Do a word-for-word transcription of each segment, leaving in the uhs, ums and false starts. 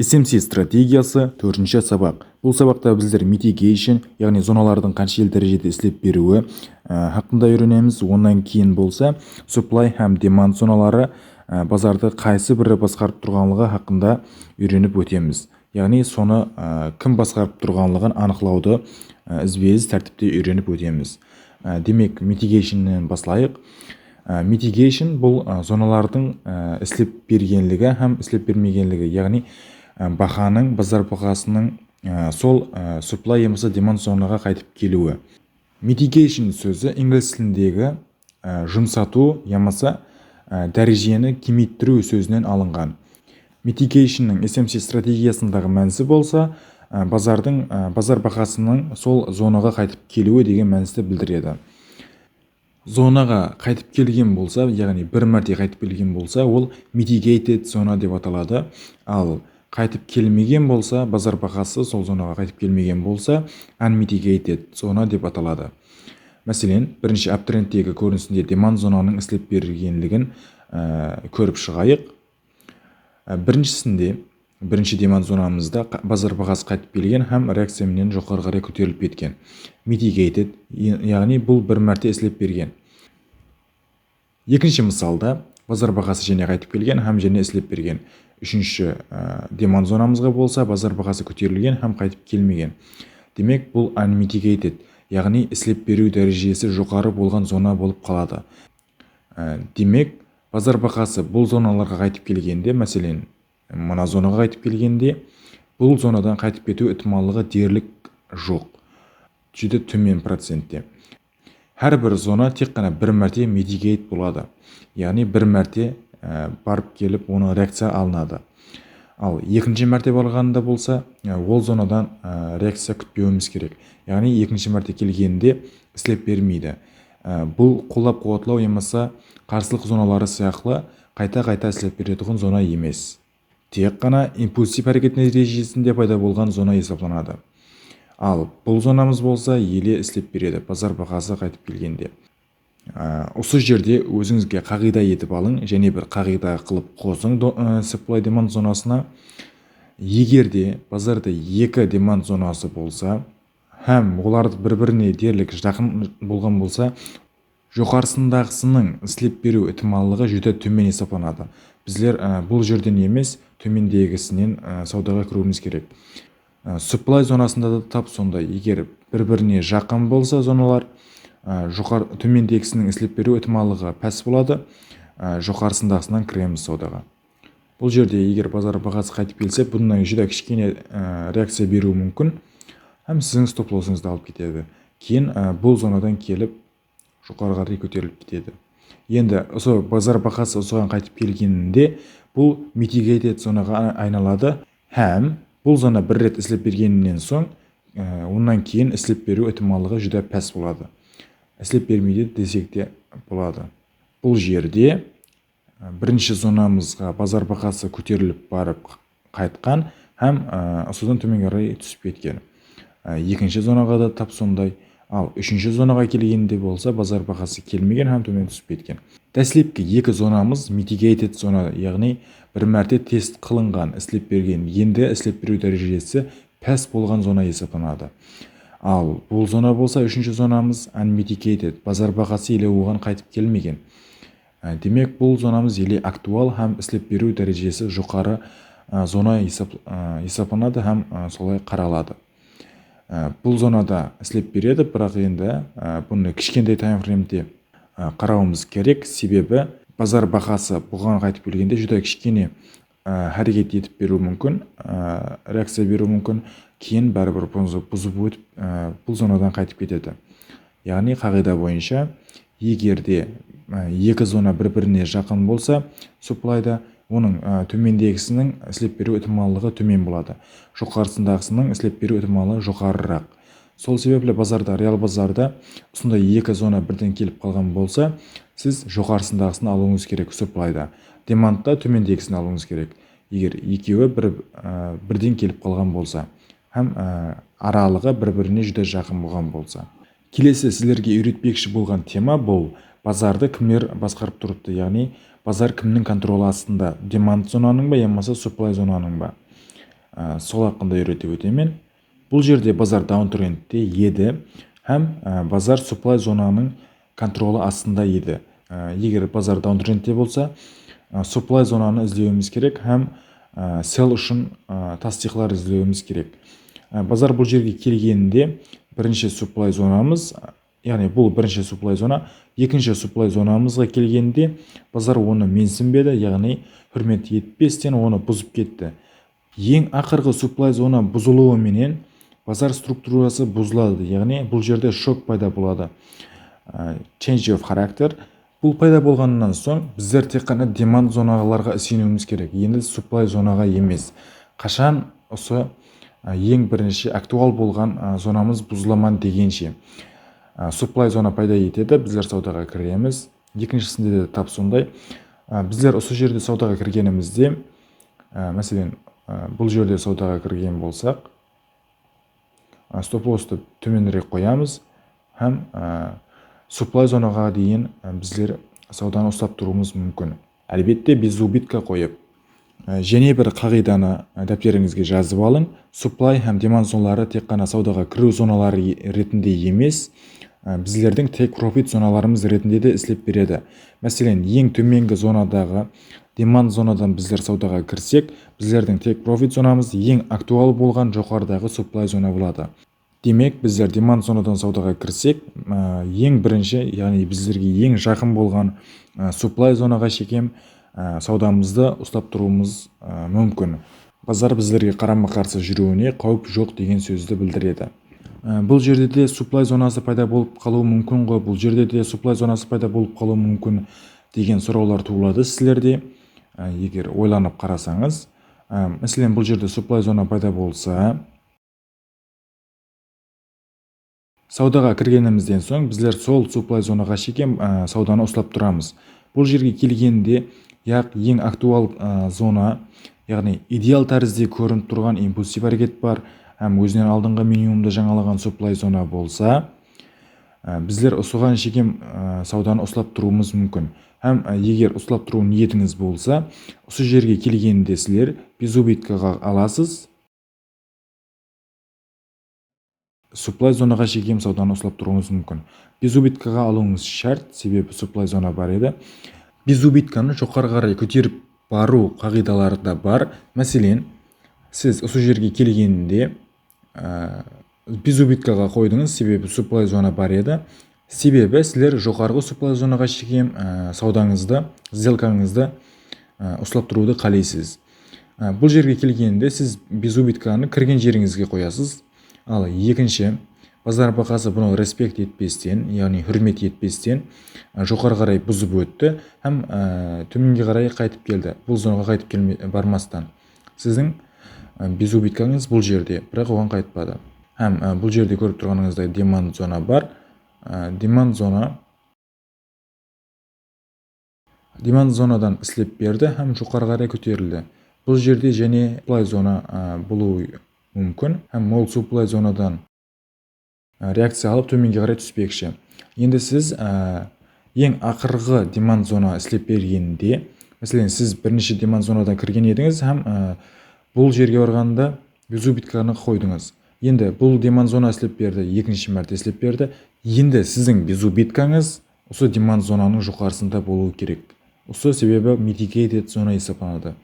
S M C strategiyası, tórtinshi sabaq. Bul sabaqta bizler mitigation, yaǵnıy zonalardıń qanshelli dárejede islep beriwi, e, haqqında úyrenemiz. Onnan keyin bolsa supply hám demand zonaları, e, bazardı qaysı biri basqarıp turǵanlıǵı haqqında úyrenip ótemiz. Yaǵnıy sonı, e, kim basqarıp turǵanlıǵın anıqlawdı, e, izbe-iz tártipte úyrenip ótemiz. E, demek, mitigationnen baslayıq. E, mitigation bul, e, zonalardıń, e, islep bergenligi hám islep bermegenligi, yaǵnıy, e, bahanıń, bazar bahasınıń, e, sol, e, supply yamasa demand zonaǵa qaytıp keliwi. Mitigation sózi inglis tilindegi, e, jumsatıw yamasa, e, dárejeni kemeyttiriw sózinen alınǵan. Mitigationnıń S M C strategiyasındaǵı mánisi bolsa, e, bazardıń, e, bazar bahasınıń sol zonaǵa qaytıp keliwi degen mánisti bildiredi. Zonaǵa qaytıp kelgen bolsa, yaǵnıy bir márte qaytıp kelgen bolsa, ol mitigated zona dep ataladı. Al, qaytıp kelmegen bolsa, bazar bahası sol zonaǵa qaytıp kelmegen bolsa, unmitigated zona dep ataladı. Máselen, birinshi uptrendtegi kórinisinde demand zonanıń islep berilgenligin, e, kórip shıǵayıq. E, birinshisinde, birinshi demand zonamızda qa-, bazar bahası qaytıp kelgen hám reakciya menen joqarı qaray kóterilip ketken. Mitigated, y-, yaǵnıy bul bir márte islep bergen. Ekinshi mısalda bazar bahası jáne qaytıp kelgen hám jáne islep bergen. Úshinshi, e, demand zonamızǵa bolsa bazar bahası kóterilgen hám qaytıp kelmegen. Demek, bul unmitigated, yaǵnıy islep beriw dárejesi joqarı bolǵan zona bolıp qaladı. E, demek, bazar bahası bul zonalarǵa qaytıp kelgende, máselen, mına zonaǵa qaytıp kelgende, bul zonadan qaytıp ketiw itimallıǵı derlik joq. Júdá tómen procentte. Hár bir zona tek ǵana bir márte mitigate boladı. Yaǵnıy bir márte, e, barıp kelip, onıń reakciya alınadı. Al, ekinshi márte barǵanında bolsa, e, ol zonadan, e, reakciya kútpewimiz kerek. Yaǵnıy ekinshi márte kelgeninde islep bermeydi. E, bul qollap-quwatlaw yamasa qarsılıq zonaları sıyaqlı qayta-qayta islep beretuǵın zona emes. Tek ǵana impulsiv háreket nátiyjesinde payda bolǵan zona esaplanadı. Al, bul zonamız bolsa ele islep beredi, bazar bahası qaytıp kelgende. Á, usı jerde ózińizge qaǵıyda etip alıń, jáne bir qaǵıyda qılıp qosıń do-, ı, supply demand zonasına. Eger de bazarda eki demand zonası bolsa hám olar bir-birine derlik jaqın bolǵan bolsa, joqarısındaǵısınıń islep beriw itimallıǵı júdá tómen esaplanadı. Bizler, á, bul jerden emes, tómendegisinen, á, sawdaǵa kiriwimiz kerek. Á, supply zonasında da tap sonday. Eger bir-birine jaqın bolsa zonalar, á, joqar-, tómendegisiniń islep beriw itimallıǵı pás boladı, á, joqarısındaǵısınan kiremiz sawdaǵa. Bul jerde eger bazar bahası qaytıp kelse, bunnan júdá kishkene, á, reakciya beriwi múmkin hám siziń stop-lossıńızdı alıp ketedi. Keyin, á, bul zonadan kelip, joqarı qaray kóterilip ketedi. Endi usı bazar bahası usıǵan qaytıp kelgeninde bul mitigated zonaǵa a-, aynaladı hám bul zona bir ret islep bergeninen soń, e, onnan keyin islep beriw itimallıǵı júdá pás boladı. Islep bermeydi desek te boladı. Bul jerde, e, birinshi zonamızǵa bazar bahası kóterilip barıp qaytqan hám, ı, usıdan tómenge qaray túsip ketken. I, ekinshi zonaǵa da tap sonday. Al, úshinshi zonaǵa kelgende bolsa, bazar bahası kelmegen hám tómen túsip ketken. Dáslepki eki zonamız mitigated zona, yaǵnıy bir márte test qılınǵan, islep bergen, endi islep beriw dárejesi pás bolǵan zona esaplanadı. Al, bul zona bolsa, úshinshi zonamız unmitigated, bazar bahası ele oǵan qaytıp kelmegen. Á, demek, bul zonamız ele aktual hám islep beriw dárejesi joqarı, á, zona esap-, á, esaplanadı hám, á, solay qaraladı. Á, bul zonada islep beredi, biraq endi, á, bunı kishkentay taymfreymde, á, qarawımız kerek, sebebi bazar bahası buǵan qaytıp kelgende júdá kishkene, á, háreket etip beriwi múmkin, á, reakciya beriwi múmkin, keyin báribir buzıp, buzıp ótip, á, bul zonadan qaytıp ketedi. Yaǵnıy, qaǵıyda boyınsha, eger de, e, eki zona bir-birine jaqın bolsa, supplyda, onıń, e, tómendegisiniń islep beriw itimallıǵı tómen boladı. Joqarısındaǵısınıń islep beriw itimallıǵı joqarıraq. Sol sebepli bazarda, real bazarda usınday eki zona birden kelip qalǵan bolsa, siz joqarısındaǵısın alıwıńız kerek supplyda. Demandta tómendegisin alıwıńız kerek. Eger ekewi bir, e, birden kelip qalǵan bolsa hám, e, aralıǵı bir-birine júdá jaqın bolǵan bolsa. Kelesi sizlerge úyretpekshi bolǵan tema bul, bazardı kimler basqarıp turıptı, yaǵnıy bazar kimniń kontrolı astında, demand zonanıń ba yamasa supply zonanıń ba? Á, sol haqqında úyretip ótemen. Bul jerde bazar downtrendte edi hám, á, bazar supply zonanıń kontrolı astında edi. Á, eger bazar downtrendte bolsa, á, supply zonanı izlewimiz kerek hám, á, sell ushın, á, tastıyıqlar izlewimiz kerek. Á, bazar bul jerge kelgeninde birinshi supply zonamız, yaǵnıy bul birinshi supply zona, ekinshi supply zonamızǵa kelgeninde bazar onı mensinbedi, yaǵnıy húrmet etpesten onı buzıp ketti. Eń aqırǵı supply zona buzılıwı menen bazar strukturası buzıladı, yaǵnıy bul jerde shok payda boladı. Á, change of character. Bul payda bolǵannan soń bizler tek ǵana demand zonalarǵa iseniwimiz kerek, endi supply zonaǵa emes. Qashan usı, á, eń birinshi aktual bolǵan, á, zonamız buzılaman degenshe, á, supply zona payda etedi, bizler sawdaǵa kiremiz. Ekinshisinde de tap sonday. Á, bizler usı jerde sawdaǵa kirgenimizde, á, máselen, á, bul jerde sawdaǵa kirgen bolsaq, á, stop losstı tómenirek qoyamız hám, á, supply zonaǵa deyin, á, bizler sawdanı uslap turıwımız múmkin. Álbette, bez ubitka qoyıp. Á, jáne bir qaǵıydanı, á, dápterińizge jazıp alıń. Supply hám demand zonaları tek ǵana sawdaǵa kiriw zonaları e-, retinde emes, á, bizlerdiń take profit zonalarımız retinde de islep beredi. Máselen, eń tómengi zonadaǵı demand zonadan bizler sawdaǵa kirsek, bizlerdiń take profit zonamız eń aktual bolǵan joqarıdaǵı supply zona boladı. Demek, bizler demand zonadan sawdaǵa kirsek, á, eń birinshi, yaǵnıy bizlerge eń jaqın bolǵan, á, supply zonaǵa shekem, á, sawdamızdı uslap turıwımız, á, múmkin. Bazar bizlerge qarama-qarsı júriwine qáwip joq degen sózdi bildiredi. Á, bul jerde de supply zonası payda bolıp qalıwı múmkin ǵoy, bul jerde de supply zonası payda bolıp qalıwı múmkin degen sorawlar tuwıladı sizlerde, á, eger oylanıp qarasańız. Á, máselen, bul jerde supply zona payda bolsa, sawdaǵa kirgenimizden soń bizler sol supply zonaǵa shekem, á, sawdanı uslap turamız. Bul jerge kelgende, yaq, eń aktual, á, zona, yaǵnıy ideal tárizde kórinip turǵan impulsiv háreket bar hám ózinen aldınǵı minimumdı jańalaǵan supply zona bolsa, á, bizler usıǵan shekem, á, sawdanı uslap turıwımız múmkin. Hám, á, eger uslap turıw niyetińiz bolsa, usı jerge kelgeninde sizler bez ubitkaǵa alasız. Supply zonaǵa shekem sawdanı uslap turıwıńız múmkin. Bez ubitkaǵa alıwıńız shárt, sebebi supply zona bar edi. Bez ubitkanı joqarı qaray kóterip barıw qaǵıydaları da bar. Máselen, siz usı jerge kelgeninde, á, bez ubitkaǵa qoydıńız, sebebi supply zona bar edi. Sebebi sizler joqarǵı supply zonaǵa shekem, á, sawdańızdı, sdelkańızdı, á, uslap turıwdı qáleysiz. Á, bul jerge kelgeninde siz bez ubitkanı kirgen jerińizge qoyasız. Al, ekinshi, bazar bahası bunı respekt etpesten, yaǵnıy húrmet etpesten, á, joqarı qaray buzıp ótti hám, á, tómenge qaray qaytıp keldi. Bul zonaǵa qaytıp kelme-, barmastan. Siziń, á, bez ubitkańız bul jerde, biraq oǵan qaytpadı. Hám, á, bul jerde kórip turǵanıńızday demand zona bar. Á, demand zona Demand zonadan islep berdi hám joqarı qaray kóterildi. Bul jerde jáne supply zona, á, bolıwı múmkin hám ol supply zonadan, á, reakciya alıp tómenge qaray túspekshi. Endi siz, á, eń aqırǵı demand zona islep bergeninde, máselen, siz birinshi demand zonadan kirgen edińiz hám, á, bul jerge barǵanda bez ubitkanı qoydıńız. Endi bul demand zona islep berdi, ekinshi márte islep berdi. Endi siziń bez ubitkańız usı demand zonanıń joqarısında bolıwı kerek. Usı sebebi mitigated zona esaplanadı.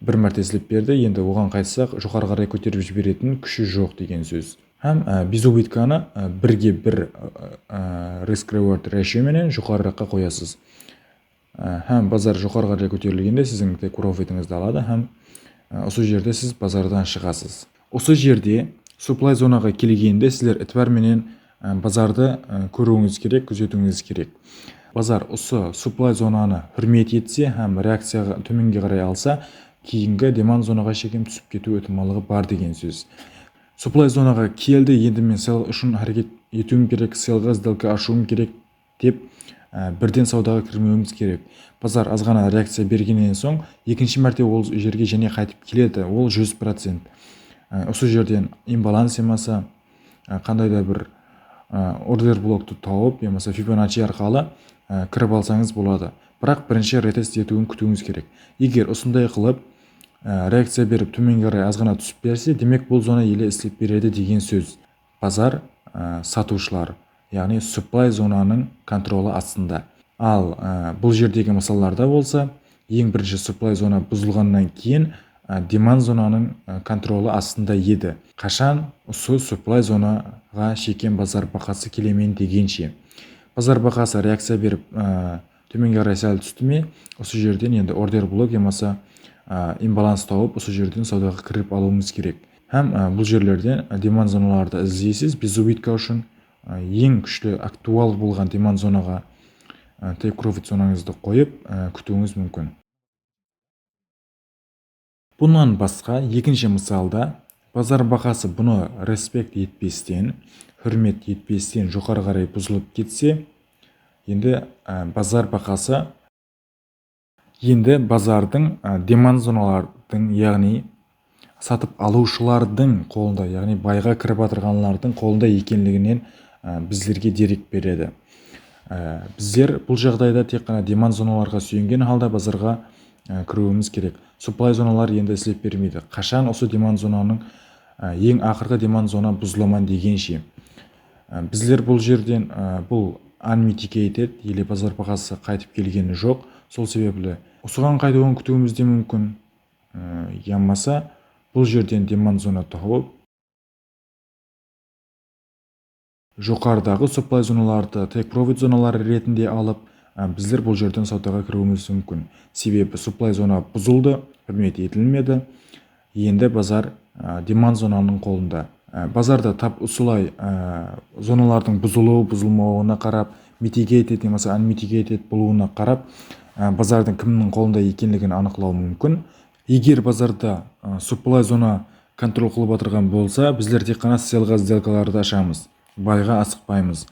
Bir márte islep berdi, endi oǵan qaytsaq, joqarı qaray kóterip jiberetin kúshi joq degen sóz. Hám, á, bez ubitkanı, á, birge bir, á, á, risk reward ratio menen joqarıraqqa qoyasız. Á, hám bazar joqarı qaray kóterilgende siziń take profitińizdi aladı hám, á, usı jerde siz bazardan shıǵasız. Usı jerde supply zonaǵa kelgende sizler itibar menen, á, bazardı, á, kóriwińiz kerek, kúzetiwińiz kerek. Bazar usı supply zonanı húrmet etse hám reakciyaǵa tómenge qaray alsa, keyingi demand zonaǵa shekem túsip ketiw itimallıǵı bar degen sóz. Supply zonaǵa keldi, endi men sell ushın háreket etiwim kerek, sellǵa sdelka ashıwım kerek dep, á, birden sawdaǵa kirmewimiz kerek. Bazar azǵana reakciya bergennen soń, ekinshi márte ol jerge jáne qaytıp keledi, ol júz procent. Á, usı jerden imbalans yamasa, á, qanday da bir, á, order bloktı tawıp, yamasa Fibonacci arqalı, á, kirip alsańız boladı. Biraq birinshi retest etiwin kútiwińiz kerek. Eger usınday qılıp, e, reakciya berip, tómenge qaray azǵana túsip berse, demek, bul zona ele islep beredi degen sóz. Bazar, e, satıwshılar, yaǵnıy supply zonanıń kontrolı astında. Al, e, bul jerdegi mısallarda bolsa, eń birinshi supply zona buzılǵannan keyin, e, demand zonanıń, e, kontrolı astında edi. Qashan usı supply zonaǵa shekem bazar bahası kelemen degenshe. Bazar bahası reakciya berip, e, tómenge qaray sál tústi me, usı jerden endi order blok yamasa, a, imbalans tawıp, usı jerden sawdaǵa kirip alıwımız kerek. Hám, a, bul jerlerden, a, demand zonalardı izleysiz, bezubitka ushın, a, eń kúshli aktual bolǵan demand zonaǵa, a, take profit zonańızdı qoyıp, a, kútiwińiz múmkin. Bunnan basqa, ekinshi mısalda, bazar bahası bunı respekt etpesten, húrmet etpesten joqarı qaray buzılıp ketse, endi, e, bazar bahası, endi bazardıń, e, demand zonalardıń, yaǵnıy satıp alıwshılardıń qolında, yaǵnıy bayǵa kirip atırǵanlardıń qolında ekenliginen, e, bizlerge derek beredi. E, bizler bul jaǵdayda tek ǵana demand zonalarǵa súyengen halda bazarǵa, e, kiriwimiz kerek. Supply zonalar endi islep bermeydi. Qashan usı demand zonanıń, e, eń aqırǵı demand zona buzılaman degenshe. E, bizler bul jerden, e, bul unmitigated ele bazar bahası qaytıp kelgeni joq. Sol sebepli usıǵan qaytıwın kútiwimiz de múmkin. E, yamasa bul jerden demand zona tawıp, joqarıdaǵı supply zonalardı take profit zonaları retinde alıp, e, bizler bul jerden sawdaǵa kiriwimiz múmkin. Sebebi supply zona buzıldı, húrmet etilmedi. Endi bazar, e, demand zonanıń qolında. E, bazarda tap usılay, e, zonalardıń buzılıw, buzılmawına qarap, mitigated yamasa unmitigated bolıwına qarap, e, bazardıń kimniń qolında ekenligin anıqlaw múmkin. Eger bazarda, ı, supply zona kontrol qılıp atırǵan bolsa, bizler tek ǵana sellǵa sdelkalardı ashamız, bayǵa asıqpaymız.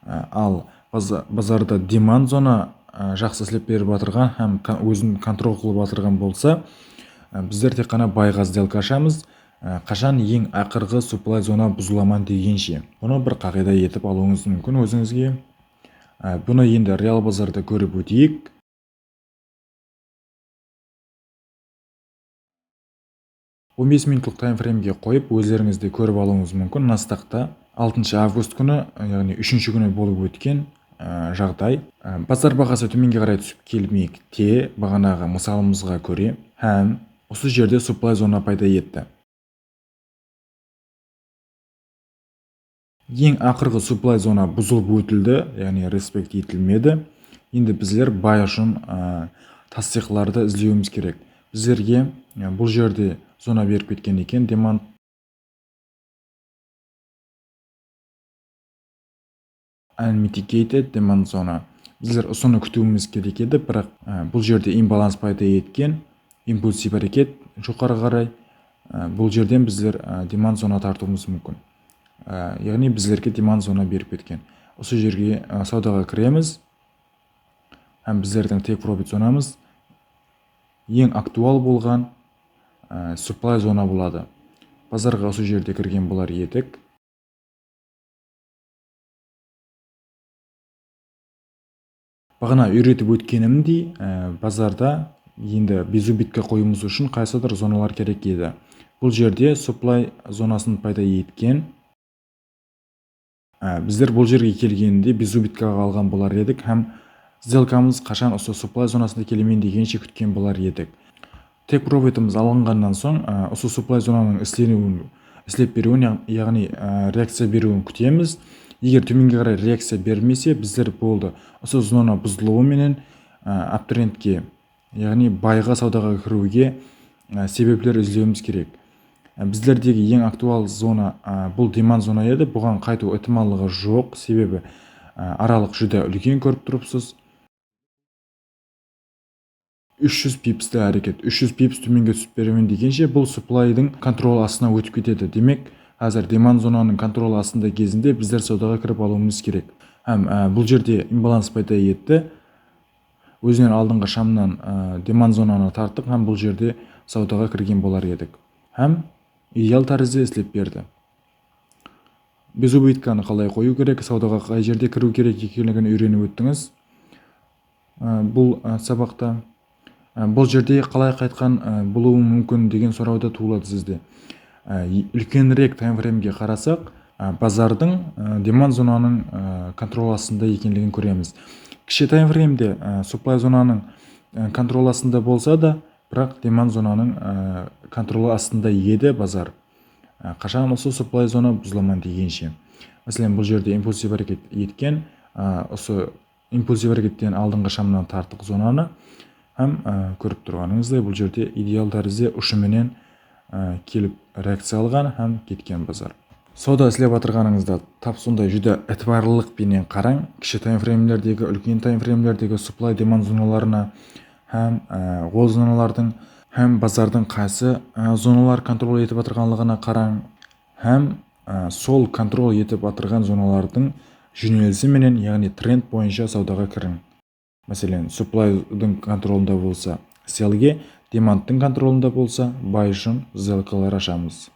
I, al baza-, bazarda demand zona, ı, jaqsı islep berip atırǵan hám kon-, ózin kontrol qılıp atırǵan bolsa, ı, bizler tek ǵana bayǵa sdelka ashamız, ı, qashan eń aqırǵı supply zona buzılaman degenshe. Bunı bir qaǵıyda etip alıwıńız múmkin ózińizge. I, bunı endi real bazarda kórip óteyik. On bes minutlıq taymfreymge qoyıp, ózlerińiz de kórip alıwıńız múmkin. Nasdaqta altınshı avgust kúni, yaǵnıy úshinshi kúni bolıp ótken, e, jaǵday. E, bazar bahası tómenge qaray túsip kelmekte, baǵanaǵı mısalımızǵa kóre, hám usı jerde supply zona payda etti. Eń aqırǵı supply zona buzılıp ótildi, yaǵnıy respekt etilmedi. Endi bizler bay ushın, ı, tastıyıqlardı izlewimiz kerek. Bizlerge, e, bul jerde zona berip ketken eken, demand unmitigated demand zona. Bizler usını kútiwimiz kerek edi, biraq, e, bul jerde imbalans payda etken, impulsiv háreket joqarı qaray. E, bul jerden bizler, e, demand zona tartıwımız múmkin. E, yaǵnıy bizlerge demand zona berip ketken. Usı jerge, e, sawdaǵa kiremiz. Hám bizlerdiń take profit zonamız eń aktual bolǵan, e, supply zona boladı. Bazarǵa usı jerde kirgen bolar edik. Baǵana úyretip ótkenimdey, e, bazarda endi bezubitka qoyıwımız ushın qaysıdur zonalar kerek edi. Bul jerde supply zonasın payda etken. E, bizler bul jerge kelgeninde bezubitkaǵa alǵan bolar edik hám sdelkamız qashan usı supply zonasında kelemen degenshe kútken bolar edik. Take profitimiz alınǵannan soń, e, usı supply zonanıń isleniwin, islep beriwin, yaǵ-, yaǵnıy, e, reakciya beriwin kútemiz. Eger tómenge qaray reakciya bermese, bizler boldı. Usı zona buzılıwı menen, e, uptrendke, yaǵnıy bayǵa sawdaǵa kiriwge, e, sebepler izlewimiz kerek. E, bizlerdegi eń aktual zona, e, bul demand zona edi. Buǵan qaytıw itimallıǵı joq, sebebi, e, aralıq júdá úlken kórip turıpsız. Úsh júz pipsli háreket. Úsh júz pips tómenge túsip beremen degenshe, bul supplydıń kontrolı astına ótip ketedi. Demek, házir demand zonanıń kontrolı astında gezinde bizler sawdaǵa kirip alıwımız kerek. Hám, e, bul jerde imbalans payda etti. Ózinen aldınǵı shamnan, e, demand zonanı tarttıq hám bul jerde sawdaǵa kirgen bolar edik. Hám ideal tárizde islep berdi. Bezubitkanı qalay qoyıw kerek, sawdaǵa qay jerde kiriw kerek ekenligin úyrenip óttińiz. Á, bul, á, sabaqta, Á, bul jerde qalay qaytqan, á, bolıwı múmkin degen soraw da tuwıladı sizde. Á, e-, úlkenirek taymfreymge qarasaq, á, bazardıń, á, demand zonanıń, á, kontrol astında ekenligin kóremiz. Kishi taymfreymde, á, supply zonanıń, á, kontrol astında bolsa da, biraq demand zonanıń, á, kontrolı astında edi bazar. Á, qashan usı supply zona buzılaman degenshe. Máselen, bul jerde impulsiv háreket etken, á, usı impulsiv háreketten aldınǵı shamnan tartıq zonanı hám, á, kórip turǵanıńızday, bul jerde ideal tárizde ushı menen, á, kelip reakciya alǵan hám ketken bazar. Sawda islep atırǵanıńızda tap sonday júdá itibarlılıq penen qarań. Kishi taymfreymlerdegi, úlken taymfreymlerdegi supply demand zonalarına hám, á, ol zonalardıń hám bazardıń qaysı, á, zonalar kontrol etip atırǵanlıǵına qarań hám, á, sol kontrol etip atırǵan zonalardıń jónelisi menen, yaǵnıy trend boyınsha sawdaǵa kiriń. Máselen, supplydıń kontrolında bolsa sellge, demandtıń kontrolında bolsa buy ushın sdelkalar ashamız.